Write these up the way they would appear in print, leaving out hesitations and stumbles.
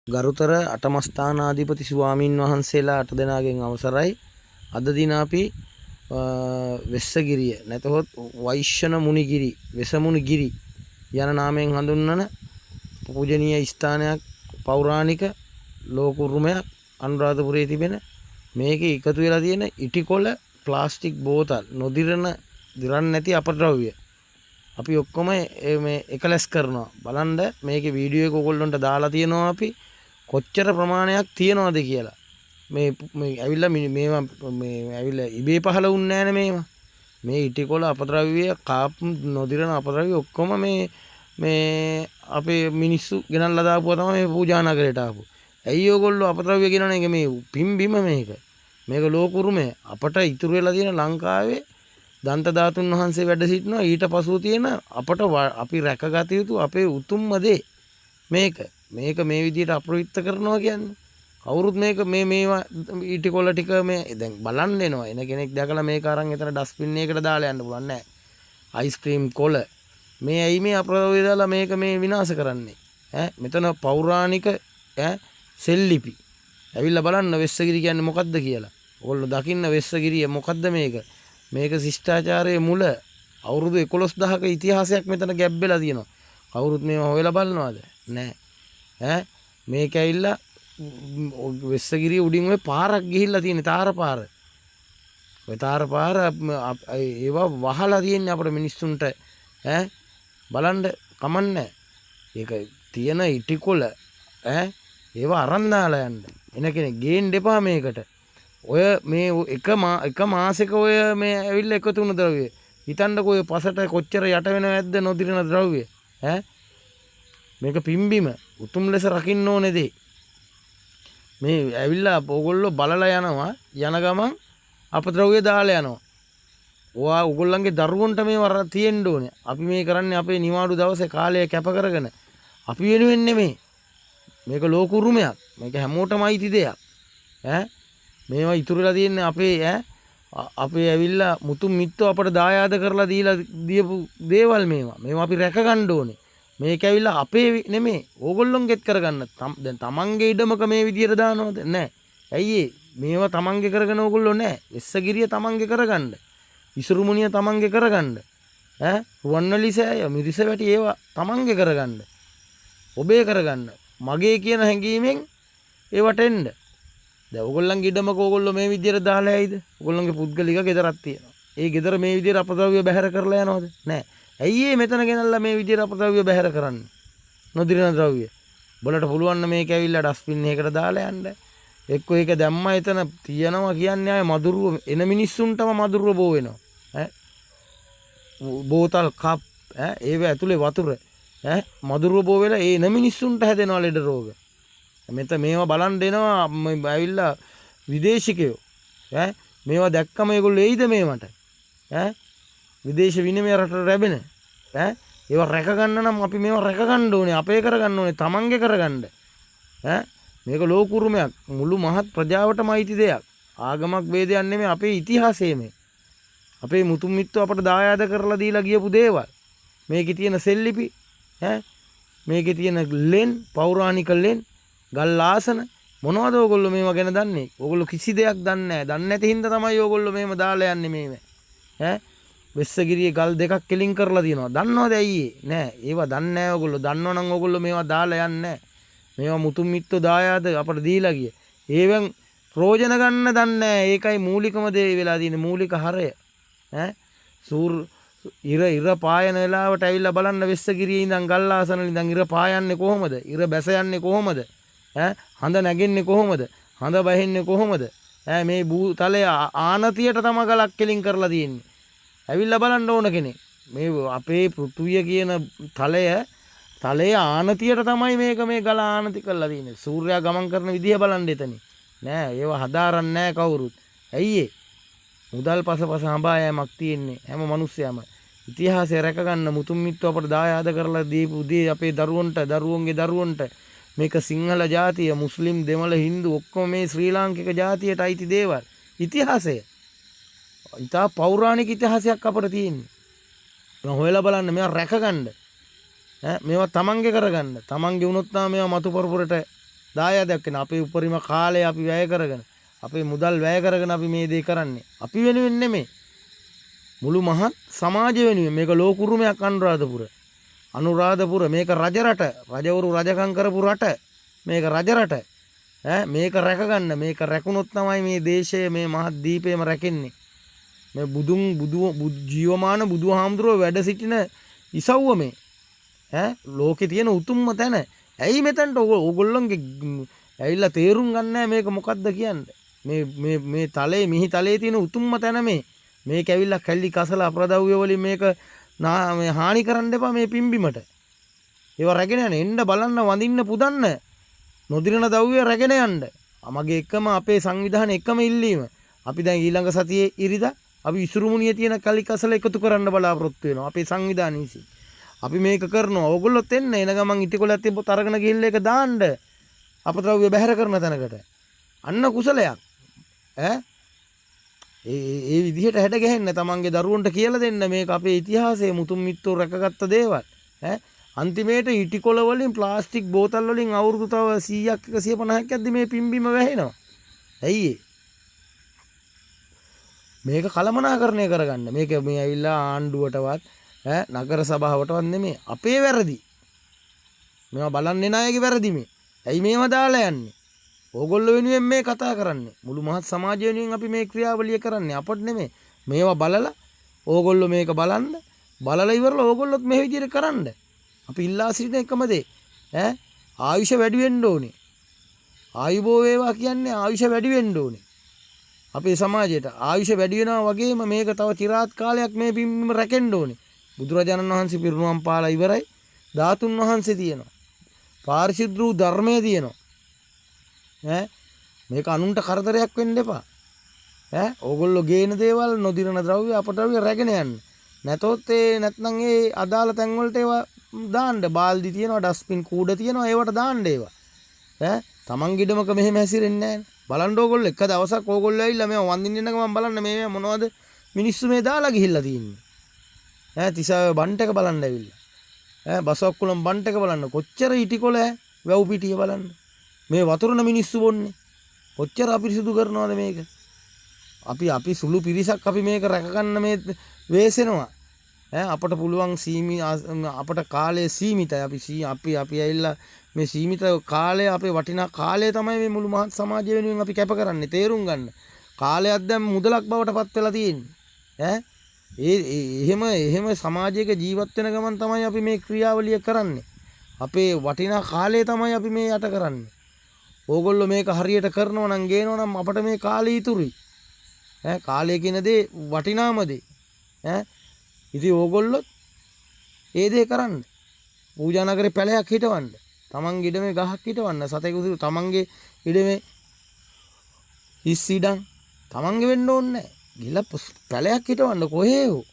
ගරුතර අටමස්ථානාධිපති ස්වාමීන් වහන්සේලා 8 දෙනාගෙන් අවසරයි. අද දින අපි වෙස්සගිරිය නැතහොත් වෛශ්‍යන මුනිගිරි, වෙසමුණිගිරි යන නාමයෙන් හඳුන්වන පූජනීය ස්ථානයක්, පෞරාණික ලෝක උරුමයක් අනුරාධපුරයේ තිබෙන මේකේ එකතු වෙලා තියෙන ඉටිකොළ, ප්ලාස්ටික් බෝතල්, නොදිරන දිරන්නේ නැති අපද්‍රව්‍ය අපි ඔක්කොම මේ එකලස් කරනවා. බලන්න මේකේ වීඩියෝ එක ඔයගොල්ලන්ට දාලා තියෙනවා අපි කොච්චර ප්‍රමාණයක් තියෙනවද කියලා. මේ මේ ඇවිල්ලා මේවා මේ ඇවිල්ලා ඉබේ පහළ වුන්නේ නෑනේ මේවා. මේ ඉටිකොළ අපද්‍රව්‍ය, කාප් නොදිරන අපද්‍රව්‍ය ඔක්කොම මේ මේ අපේ මිනිස්සු ගෙනල්ලා දාපුවා තමයි මේ පූජා නගරයට ආපු. ඇයි ඔයගොල්ලෝ අපද්‍රව්‍ය ගෙනන එක? මේ පිම්බිම මේක. මේක ලෝක උරුමය. අපට ඉතුරු වෙලා තියෙන ලංකාවේ දන්ත ධාතුන් වහන්සේ වැඩ සිටිනවා. ඊට පසුව තියෙන අපට අපි රැකගත යුතු අපේ උතුම්ම දේ මේක. මේක මේ විදිහට අප්‍රවිත්ත කරනවා කියන්නේ කවුරුත් මේක මේ මේවා ඊටිකොළ ටික මේ දැන් බලන්න එනවා. එන කෙනෙක් දැකලා මේක අරන් එතන ඩස්බින් එකකට දාලා යන්න පුළුවන් නෑ. අයිස්ක්‍රීම් කොළ මේ ඇයි මේ අප්‍රද්‍රව්‍ය දාලා මේක මේ විනාශ කරන්නේ? ඈ මෙතන පෞරාණික ඈ සෙල්ලිපි. ඇවිල්ලා බලන්න වෙස්සගිරි කියන්නේ මොකද්ද කියලා. ඔයගොල්ලෝ දකින්න වෙස්සගිරිය මොකද්ද මේක? මේක ශිෂ්ටාචාරයේ මුල අවුරුදු 11,000ක ඉතිහාසයක් මෙතන ගැබ් වෙලා තියෙනවා. කවුරුත් මේවා හොයලා බලනවද? නෑ. ඈ මේක ඇවිල්ලා වෙස්සගිරිය උඩින් ඔය පාරක් ගිහිල්ලා තියෙන තාර පාර. ඔය තාර පාර ඒවා වහලා තියෙන්නේ අපේ මිනිස්සුන්ට. ඈ බලන්න කමන්නේ. ඒක තියෙන ඉටිකොළ ඈ ඒවා අරන් දාලා යන්න. එන කෙනෙක් ගේන්න එපා මේකට. ඔය මේ එක මාසෙක ඔය මේ ඇවිල්ලා එකතු වුණ ද්‍රව්‍ය. හිතන්නකෝ ඔය පසට කොච්චර යට වෙනව ඇද්ද නොදිරන ද්‍රව්‍ය. ඈ මේක පිම්බිම උතුම් ලෙස රකින්න ඕනේ දේ. මේ ඇවිල්ලා ඕගොල්ලෝ බලලා යනවා. යන ගමන් අපද්‍රව්‍ය දාලා යනවා. ඔයා ඕගොල්ලන්ගේ දරුවන්ට මේවා තියෙන්න ඕනේ. අපි මේ කරන්නේ අපේ නිවාඩු දවසේ කාලය කැප කරගෙන අපි වෙනුවෙන් නෙමෙයි. මේක ලෝක උරුමයක්. මේක හැමෝටම අයිති දෙයක්. ඈ මේවා ඉතුරු වෙලා තියෙන්නේ අපේ ඈ අපේ ඇවිල්ලා මුතුන් මිත්තෝ අපට දායාද කරලා දීලා දීපු දේවල් මේවා. මේවා අපි රැක ගන්න ඕනේ. මේක ඇවිල්ලා අපේ නෙමෙයි, ඕගොල්ලොන්ගෙත් කරගන්න. දැන් තමන්ගේ ඉඩමක මේ විදියට දානවද? නෑ. ඇයි ඒ? මේවා තමන්ගේ කරගෙන ඕගොල්ලෝ නෑ. වෙස්සගිරිය තමන්ගේ කරගන්න. ඉසුරුමුනිය තමන්ගේ කරගන්න. ඈ රුවන්වැලි සෑය, මිරිස වැටි ඒවා තමන්ගේ කරගන්න. ඔබේ කරගන්න. මගේ කියන හැඟීමෙන් ඒවට එන්න. දැන් ඕගොල්ලන්ගේ ඉඩමක ඕගොල්ලෝ මේ විදියට දාලා ඇයිද? ඕගොල්ලන්ගේ පුද්ගලික ගෙදරක් තියෙනවා. ඒ ගෙදර මේ විදියට අපද්‍රව්‍ය බැහැර කරලා යනවද? නෑ. ඇයි ඒ මෙතන ගෙනල්ලා මේ විදියට අපද්‍රව්‍ය බැහැර කරන්නේ? නොදිරන ද්‍රව්‍ය. උඹලට පුළුවන් නම් මේක ඇවිල්ලා ඩස්බින් එකකට දාලා යන්න. එක්කෝ ඒක දැම්මා එතන තියනවා කියන්නේ ආයේ මදුරුව එන මිනිස්සුන්ටම මදුරුව බෝ වෙනවා. ඈ බෝතල් කප් ඈ ඒව ඇතුලේ වතුර ඈ මදුරුව බෝ වෙලා ඒ එන මිනිස්සුන්ට හැදෙනවා ලෙඩ රෝග. මෙතන මේවා බලන් දෙනවා ඇවිල්ලා විදේශිකයෝ. ඈ මේවා දැක්කම ඒගොල්ලෝ එයිද මේවට? ඈ විදේශ විනිමය රටට ලැබෙන ඈ ඒවා රැක ගන්න නම් අපි මේවා රැක ගන්න ඕනේ, අපේ කරගන්න ඕනේ, තමන්ගේ කරගන්න. ඈ මේක ලෝක උරුමයක්, මුළු මහත් ප්‍රජාවටම අයිති දෙයක්. ආගමක් භේදයක් නෙමෙයි, අපේ ඉතිහාසය මේ. අපේ මුතුන් මිත්තෝ අපට දායාද කරලා දීලා ගියපු දේවල්. මේකේ තියෙන සෙල්ලිපි ඈ මේකේ තියෙන ලෙන්, පෞරාණික ලෙන්, ගල් ආසන මොනවද ඕගොල්ලෝ මේවා ගැන දන්නේ? ඕගොල්ලෝ කිසි දෙයක් දන්නේ නැහැ. දන්නේ නැති හින්දා තමයි ඕගොල්ලෝ මේව දාලා යන්නේ මේව. ඈ වෙස්සගිරියේ ගල් දෙකක් කෙලින් කරලා තියෙනවා. දන්නවද ඇයි ඒ? නෑ. ඒවා දන්නේ නෑ ඕගොල්ලෝ. දන්නවනම් ඕගොල්ලෝ මේවා දාලා යන්නේ නෑ. මේවා මුතුන් මිත්තෝ දායාද අපට දීලා ගිය. ඒවෙන් ප්‍රයෝජන ගන්න දන්නේ නෑ. ඒකයි මූලිකම දේ වෙලා තියෙන්නේ, මූලික හරය. ඈ සූර් ඉර ඉර පායන වෙලාවට ඇවිල්ලා බලන්න වෙස්සගිරියේ ඉඳන් ගල් ආසන වල ඉඳන් ඉර පායන්නේ කොහොමද? ඉර බැස යන්නේ කොහොමද? ඈ හඳ නැගෙන්නේ කොහොමද? හඳ බහින්නේ කොහොමද? ඈ මේ භූතලය ආනතියට තම ගලක් කෙලින් කරලා තියෙන්නේ. ඇවිල්ලා බලන්න ඕන කෙනෙක්. මේ අපේ පෘථුවිය කියන තලය ආනතියට තමයි මේක මේ ගල ආනති කරලා තියෙන්නේ. සූර්යයා ගමන් කරන විදිය බලන්න එතනින්. නෑ ඒව හදාරන්නේ නෑ කවුරුත්. ඇයි ඒ? මුදල් පසපස හඹා යෑමක් තියෙන්නේ හැම මිනිස්සයම. ඉතිහාසය රැකගන්න මුතුන් මිත්තෝ අපට දායාද කරලා දීපු දේ අපේ දරුවන්ට, දරුවන්ගේ දරුවන්ට. මේක සිංහල ජාතිය, මුස්ලිම්, දෙමළ, හින්දු ඔක්කොම මේ ශ්‍රී ලාංකික ජාතියට අයිති දේවල්. ඉතිහාසය. ඉතා පෞරාණික ඉතිහාසයක් අපට තියෙන්නේ. මේවා හොයලා බලන්න, මේවා රැකගන්න. ඈ මේවා තමන්ගේ කරගන්න. තමන්ගේ වුණොත් නම් මේවා මතු පරපුරට දායාදයක් වෙන අපේ උපරිම කාලය අපි වැය කරගෙන, අපේ මුදල් වැය කරගෙන අපි මේ දේ කරන්නේ. අපි වෙනුවෙන් නෙමෙයි. මුළු මහත් සමාජය වෙනුවෙන්. මේක ලෝක උරුමයක් අනුරාධපුර. අනුරාධපුර මේක රජ රට. රජවරු රජකම් කරපු රට. මේක රජ රට. ඈ මේක රැකගන්න. මේක රැකුණොත් තමයි මේ දේශය, මේ මහත් දීපයම රැකෙන්නේ. මේ බුදුන් බුදු ජීවමාන බුදුහාමුදුරුවෝ වැඩ සිටින ඉසව්ව මේ. ඈ ලෝකේ තියෙන උතුම්ම තැන. ඇයි මෙතනට ඕගොල්ලන්ගේ ඇවිල්ලා තේරුම් ගන්නෑ මේක මොකද්ද කියන්නේ? මේ මේ මේ තලයේ, මිහි තලයේ තියෙන උතුම්ම තැන මේ. මේක ඇවිල්ලා කැලි කසල අප්‍රදව්‍ය වලින් මේක මේ හානි කරන්න එපා මේ පිම්බිමට. ඒවා රැගෙන යන්න, එන්න බලන්න, වඳින්න, පුදන්න. නොදිරන දව්‍ය රැගෙන යන්න. මගේ එකම අපේ සංවිධානයේ එකම ඉල්ලීම. අපි දැන් ඊළඟ සතියේ ඉරිදා අපි ඉසුරුමුණියේ තියෙන කලි කසල එකතු කරන්න බලාපොරොත්තු වෙනවා අපේ සංවිධානය විසින්. අපි මේක කරනවා. ඕගොල්ලොත් එන්න. එන ගමන් ඉටිකොලයක් තිබ්බොත් අරගෙන ගිහිල්ලා ඒක දාන්න. අපද්‍රව්‍ය බැහැර කරන තැනකට. අන්න කුසලයක්. ඈ ඒ ඒ විදිහට හැඩ ගැහෙන්න තමන්ගේ දරුවන්ට කියලා දෙන්න මේක අපේ ඉතිහාසයේ මුතුන් මිත්තෝ රැකගත්ත දේවල්. ඈ අන්තිමේට ඉටිකොළ වලින්, ප්ලාස්ටික් බෝතල් වලින් අවුරුදු තව 100ක් 150ක් යද්දි මේ පිම්බීම වැහෙනවා. ඇයි ඒ? මේක කළමනාකරණය කරගන්න. මේක මේ ඇවිල්ලා ආණ්ඩුවටවත්, ඈ නගර සභාවටවත් නෙමෙයි, අපේ වැරදි. මේවා බලන්නේ එන අයගේ වැරදි මේ. ඇයි මේවා දාලා යන්නේ? ඕගොල්ලෝ වෙනුවෙන් මේ කතා කරන්නේ. මුළු මහත් සමාජය වෙනුවෙන් අපි මේ ක්‍රියාවලිය කරන්නේ. අපට නෙමෙයි. මේවා බලලා ඕගොල්ලෝ මේක බලන්න, බලලා ඉවරලා ඕගොල්ලොත් මේ විදිහට කරන්න. අපි ඉල්ලා සිටින එකම දේ, ඈ ආයුෂ වැඩි වෙන්න ඕනේ. ආයුබෝ වේවා කියන්නේ ආයුෂ වැඩි වෙන්න ඕනේ. අපේ සමාජයට ආයුෂ වැඩි වෙනවා වගේම මේක තව චිරාත් කාලයක් මේ පින්බිම රැකෙන්න ඕනේ. බුදුරජාණන් වහන්සේ පිරිනුවම් පාලා ඉවරයි. ධාතුන් වහන්සේ තියෙනවා. පාරිශුද්ධ වූ ධර්මය තියෙනවා. ඈ මේක අනුන්ට කරදරයක් වෙන්න එපා. ඈ ඕගොල්ලෝ ගේන දේවල් නොදිරන ද්‍රව්‍ය අපද්‍රව්‍ය රැගෙන යන්න. නැතොත් ඒ නැත්නම් ඒ අදාළ තැන් වලට ඒවා දාන්න. බාල්දි තියෙනවා, ඩස්බින් කූඩ තියෙනවා, ඒවට දාන්න ඒවා. ඈ තමන්ගේ ඉඩමක මෙහෙම හැසිරෙන්නේ නැහැ. බලන්න ඕගොල්ලෝ එක දවසක් ඕගොල්ලෝ ඇවිල්ලා මේවා වඳින්න එන ගමන් බලන්න මේ මොනවද මිනිස්සු මේ දාලා ගිහිල්ලා තියෙන්නේ. ඈ තිසාවේ බන්ට් එක බලන්න ඇවිල්ලා. ඈ බසවක්කුලම් බන්ට් එක බලන්න කොච්චර ඉටිකොළ, ඈ වැව් පිටිය බලන්න. මේ වතුරන මිනිස්සු බොන්නේ. කොච්චර අපිරිසුදු කරනවද මේක? අපි අපි සුළු පිරිසක් අපි මේක රැකගන්න මේ වෙහෙසෙනවා. ඈ අපට පුළුවන් අපට කාලය සීමිතයි. අපි අපි අපි ඇවිල්ලා මේ සීමිත කාලය, අපේ වටිනා කාලය තමයි මේ මුළු මහත් සමාජය වෙනුවෙන් අපි කැප කරන්නේ. තේරුම් ගන්න. කාලයක් දැන් මුදලක් බවට පත් වෙලා තියෙන්නේ. ඈ ඒ එහෙම එහෙම සමාජයක ජීවත් වෙන ගමන් තමයි අපි මේ ක්‍රියාවලිය කරන්නේ. අපේ වටිනා කාලය තමයි අපි මේ යට කරන්නේ. ඕගොල්ලෝ මේක හරියට කරනවා නම්, ගේනවා නම් අපට මේ කාලය ඉතුරුයි. ඈ කාලය කියන දේ වටිනාම දේ. ඈ ඉතින් ඕගොල්ලොත් ඒ දේ කරන්න. පූජා නගරේ පැලයක් හිටවන්න. තමන්ගේ ඉඩමේ ගහක් හිටවන්න. සතෙකු තමන්ගේ ඉඩමේ හිස් ඉඩම් තමන්ගේ වෙන්න ඕනේ නැහැ. ගිහලා පැලයක් හිටවන්න කොහේ හෝ.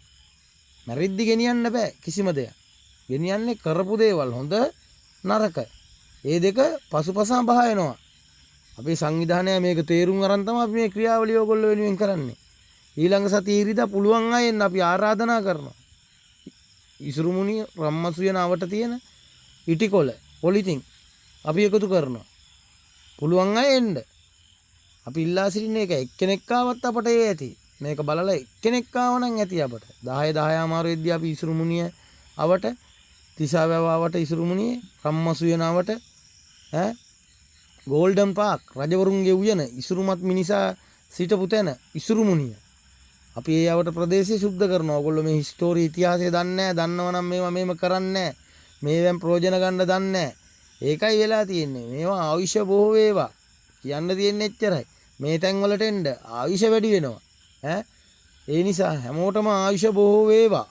මැරිද්දි ගෙනියන්න බෑ කිසිම දෙයක්. ගෙනියන්නේ කරපු දේවල්, හොඳ නරක. ඒ දෙක පසුපසම බහ වෙනවා. අපේ සංවිධානය මේක තේරුම් අරන් තමයි අපි මේ ක්‍රියාවලිය ඕගොල්ලෝ වෙනුවෙන් කරන්නේ. ඊළඟ සතියේ ඉරිදා පුළුවන් අය එන්න අපි ආරාධනා කරනවා. ඉසුරුමුණිය රම්මසු යන අවට තියෙන ඉටිකොළ පොලිතින් අපි එකතු කරනවා. පුළුවන් අය එන්න. අපි ඉල්ලා සිටින්නේ ඒක. එක්කෙනෙක් ආවත් අපට ඒ ඇති. මේක බලලා එක්කෙනෙක් ආව නම් ඇති අපට. 10 10 අමාරු වෙද්දී අපි ඉසුරුමුණිය අවට, තිසාවැව අවට, ඉසුරුමුණියේ රම්මසු යන අවට, ඈ ගෝල්ඩන් පාක්, රජවරුන්ගේ උයන, ඉසුරුමත් මිනිසා සිටපු තැන ඉසුරුමුණිය. අපි ඒ අවට ප්‍රදේශය සුද්ධ කරනවා. ඔයගොල්ලෝ මේ හිස්ටෝරි ඉතිහාසය දන්නේ නැහැ. දන්නවනම් මේවා මේම කරන්නේ නැහැ. මේවෙන් ප්‍රයෝජන ගන්න දන්නේ නැහැ. ඒකයි වෙලා තියෙන්නේ. මේවා ආයුෂ බොහෝ වේවා. කියන්න තියෙන්නේ එච්චරයි. මේ තැන් වලට එන්න ආයුෂ වැඩි වෙනවා. ඈ ඒ නිසා හැමෝටම ආයුෂ බොහෝ වේවා.